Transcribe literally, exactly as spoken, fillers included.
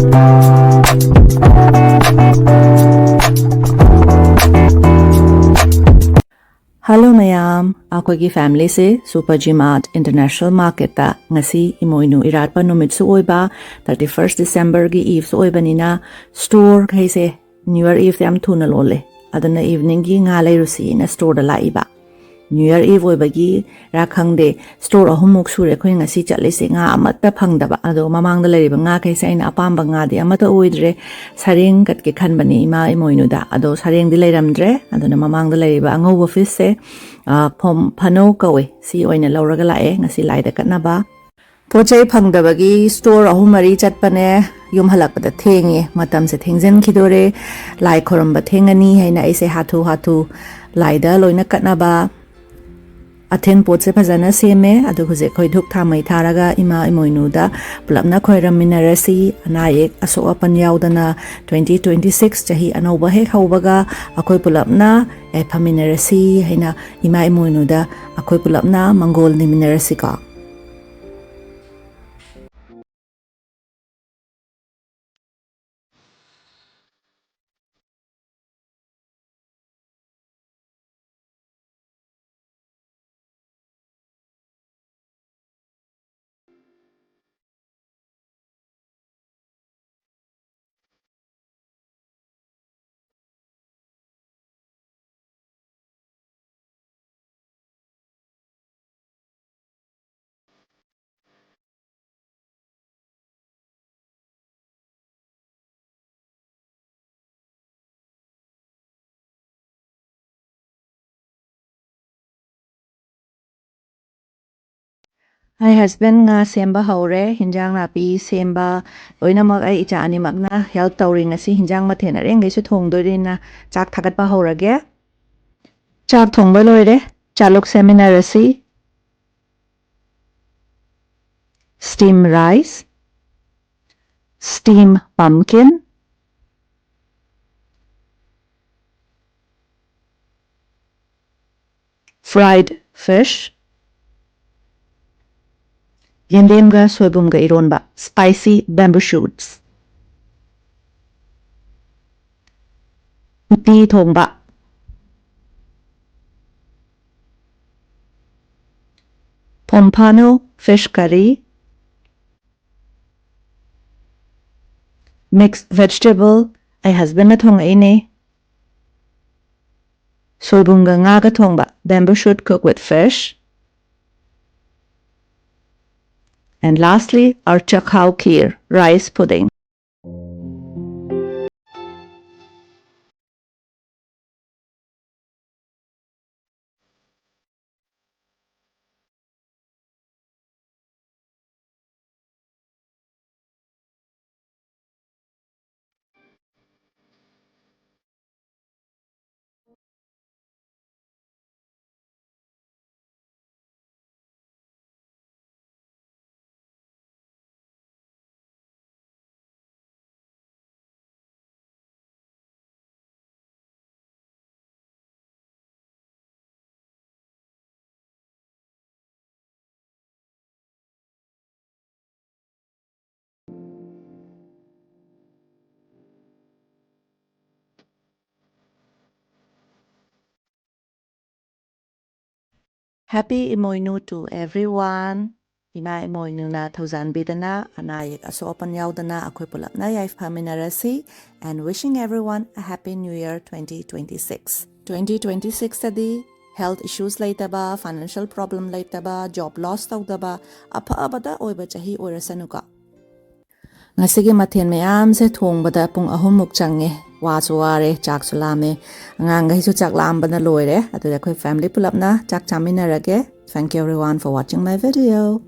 Hello ꯃꯌꯥꯝ, ꯑꯩꯈꯣꯏꯒꯤ ꯐꯦꯃꯤꯂꯤꯁꯦ super ꯖꯤꯃꯥꯔꯠ international ꯃꯥꯔꯀꯦꯠꯇ ꯉꯁꯤ ꯏꯃꯣꯏꯅꯨ ꯏꯔꯥꯠꯄ ꯅꯨꯃꯤꯠꯁꯨ ꯑꯣꯏꯕ, ꯊꯥꯔꯇꯤ ꯐꯥꯔꯁ ꯗꯤꯁꯦꯝꯕꯔꯒꯤ ꯏꯚꯁꯨ ꯑꯣꯏꯕꯅꯤꯅ, ꯁ꯭ꯇꯣꯔꯈꯩꯁꯦ ꯅ꯭ꯌꯨ ꯌꯔ ꯏꯚꯁꯦ ꯌꯥꯝ ꯊꯨꯅ ꯂꯣꯜꯂꯦ꯫ ꯑꯗꯨꯅ ꯏꯚꯅꯤꯡꯒꯤ ꯉꯥ ꯂꯩꯔꯨꯁꯤꯅ ꯁ꯭ꯇꯣꯔꯗ ꯂꯥꯛꯏꯕ꯫ ꯅ꯭ꯌꯨ ꯌꯔ ꯏꯚ ꯑꯣꯏꯕꯒꯤꯔꯥ ꯈꯪꯗꯦ, ꯁ꯭ꯇꯣꯔ ꯑꯍꯨꯝꯃꯨꯛ ꯁꯨꯔꯦ ꯑꯩꯈꯣꯏ ꯉꯁꯤ ꯆꯠꯂꯤꯁꯦ, ꯉꯥ ꯑꯃꯠꯇ ꯐꯪꯗꯕ꯫ ꯑꯗꯣ ꯃꯃꯥꯡꯗ ꯂꯩꯔꯤꯕ ꯉꯥꯈꯩꯁꯦ ꯑꯩꯅ ꯑꯄꯥꯝꯕ ꯉꯥꯗꯤ ꯑꯃꯠꯇ ꯑꯣꯏꯗ꯭ꯔꯦ꯫ ꯁꯔꯦꯡ ꯀꯠꯀꯦ ꯈꯟꯕꯅꯤ ꯏꯃꯥ ꯏꯃꯣꯏꯅꯨꯗ, ꯑꯗꯣ ꯁꯔꯦꯡꯗꯤ ꯂꯩꯔꯝꯗ꯭ꯔꯦ꯫ ꯑꯗꯨꯅ ꯃꯃꯥꯡꯗ ꯂꯩꯔꯤꯕ ꯑꯉꯧꯕ ꯐꯤꯁꯁꯦ, ꯑ, ꯐꯣꯝ ꯐꯅꯧ ꯀꯧꯋꯦ, ꯁꯤ ꯑꯣꯏꯅ ꯂꯧꯔꯒ ꯂꯥꯛꯑꯦ ꯉꯁꯤ ꯂꯥꯏꯗ ꯀꯠꯅꯕ꯫ ꯄꯣꯠ ꯆꯩ ꯐꯪꯗꯕꯒꯤ ꯁ꯭ꯇꯣꯔ ꯑꯍꯨꯝ ꯃꯔꯤ ꯆꯠꯄꯅꯦ, ꯌꯨꯝ ꯍꯜꯂꯛꯄꯗ ꯊꯦꯡꯉꯦ, ꯃꯇꯝꯁꯦ ꯊꯦꯡꯖꯤꯟꯈꯤꯗꯣꯔꯦ, ꯂꯥꯏ ꯈꯣꯏꯔꯝꯕ ꯊꯦꯡꯉꯅꯤ ꯍꯥꯏꯅ ꯑꯩꯁꯦ ꯍꯥꯊꯨ ꯍꯥꯊꯨ ꯂꯥꯏꯗ ꯂꯣꯏꯅ ꯀꯠꯅꯕ ꯑꯊꯦꯟ ꯄꯣꯠꯁꯦ ꯐꯖꯅ ꯁꯦꯝꯃꯦ꯫ ꯑꯗꯨ ꯍꯧꯖꯤꯛ ꯑꯩꯈꯣꯏ ꯙꯨꯞ ꯊꯥꯃꯩ ꯊꯥꯔꯒ ꯏꯃꯥ ꯏꯃꯣꯏꯅꯨꯗ ꯄꯨꯂꯞꯅ ꯈꯣꯏꯔꯝꯃꯤꯟꯅꯔꯁꯤ꯫ ꯑꯅꯥ ꯑꯌꯦꯛ ꯑꯁꯣꯛ ꯑꯄꯟ ꯌꯥꯎꯗꯅ ꯇ꯭ꯋꯦꯟꯇꯤ ꯇ꯭ꯋꯦꯟꯇꯤ ꯁꯤꯛꯁ ꯆꯍꯤ ꯑꯅꯧꯕ ꯍꯦꯛ ꯍꯧꯕꯒ ꯑꯩꯈꯣꯏ ꯄꯨꯂꯞꯅ ꯌꯥꯏꯐꯃꯤꯟꯅꯔꯁꯤ ꯍꯥꯏꯅ ꯏꯃꯥ ꯏꯃꯣꯏꯅꯨꯗ ꯑꯩꯈꯣꯏ ꯄꯨꯂꯞꯅ ꯃꯪꯒꯣꯜ ꯅꯤꯃꯤꯟꯅꯔꯁꯤꯀꯣ꯫ ꯑꯩ ꯍꯁꯕꯦꯟ ꯉꯥ ꯁꯦꯝꯕ ꯍꯧꯔꯦ, ꯍꯤꯟꯖꯥꯡ ꯅꯥꯄꯤ ꯁꯦꯝꯕ ꯂꯣꯏꯅꯃꯛ ꯑꯩ ꯏꯆꯥ ꯑꯅꯤꯃꯛꯅ ꯍꯦꯜꯞ ꯇꯧꯔꯤ꯫ ꯉꯁꯤ ꯍꯤꯟꯖꯥꯡ ꯃꯊꯦꯜ ꯑꯔꯦꯡꯒꯩꯁꯨ ꯊꯣꯡꯗꯣꯏꯅꯤꯅ ꯆꯥꯛ ꯊꯥꯒꯠꯄ ꯍꯧꯔꯒꯦ꯫ ꯆꯥꯛ ꯊꯣꯡꯕ ꯂꯣꯏꯔꯦ, ꯆꯥꯂꯨꯛ ꯁꯦꯝꯃꯤꯟꯅꯔꯁꯤ꯫ Steam rice, steam pumpkin, fried fish, ꯌꯦꯟꯗꯦꯝꯒ ꯁꯣꯏꯕꯨꯝꯒ ꯏꯔꯣꯟꯕ, spicy bamboo shoots꯫ ꯎꯇꯤ ꯊꯣꯡꯕ꯫ Pompano fish curry, mixed vegetable, ꯑꯩ husbandꯅ ꯊꯣꯡꯉꯛꯏꯅꯦ꯫ ꯁꯣꯏꯕꯨꯝꯒ ꯉꯥꯒ ꯊꯣꯡꯕ, bamboo shoot cooked with fish. And lastly, our chakhao kheer, rice pudding. Happy Imoinu to everyone. ꯏꯃꯥ ꯏꯃꯣꯏꯅꯨꯅ ꯊꯧꯖꯥꯟꯕꯤꯗꯅ, ꯑꯅꯥ ꯑꯌꯦꯛ ꯑꯁꯣꯛ ꯑꯄꯟ ꯌꯥꯎꯗꯅ ꯑꯩꯈꯣꯏ ꯄꯨꯂꯞꯅ ꯌꯥꯏꯐꯃꯤꯟꯅꯔꯁꯤ꯫ And wishing everyone a happy new year twenty twenty-six. Twenty twenty-sixꯇꯗꯤ health issues ꯂꯩꯇꯕ, financial problem ꯂꯩꯇꯕ, job loss ꯇꯧꯗꯕ, ꯑꯐꯕꯗ ꯑꯣꯏꯕ ꯆꯍꯤ ꯑꯣꯏꯔꯁꯅꯨꯀꯣ꯫ ꯉꯁꯤꯒꯤ ꯃꯊꯦꯜ ꯃꯌꯥꯝꯁꯦ ꯊꯣꯡꯕꯗ ꯄꯨꯡ ꯑꯍꯨꯝꯃꯨꯛ ꯆꯪꯉꯦ꯫ ꯋꯥꯁꯨ ꯋꯥꯔꯦ, ꯆꯥꯛꯁꯨ ꯂꯥꯝꯃꯦ꯫ ꯑꯉꯥꯡꯈꯩꯁꯨ ꯆꯥꯛ ꯂꯥꯝꯕꯅ ꯂꯣꯏꯔꯦ꯫ ꯑꯗꯨꯗꯤ ꯑꯩꯈꯣꯏ family ꯄꯨꯂꯞꯅ ꯆꯥꯛ ꯆꯥꯃꯤꯟꯅꯔꯒꯦ꯫ Thank you everyone for watching my video.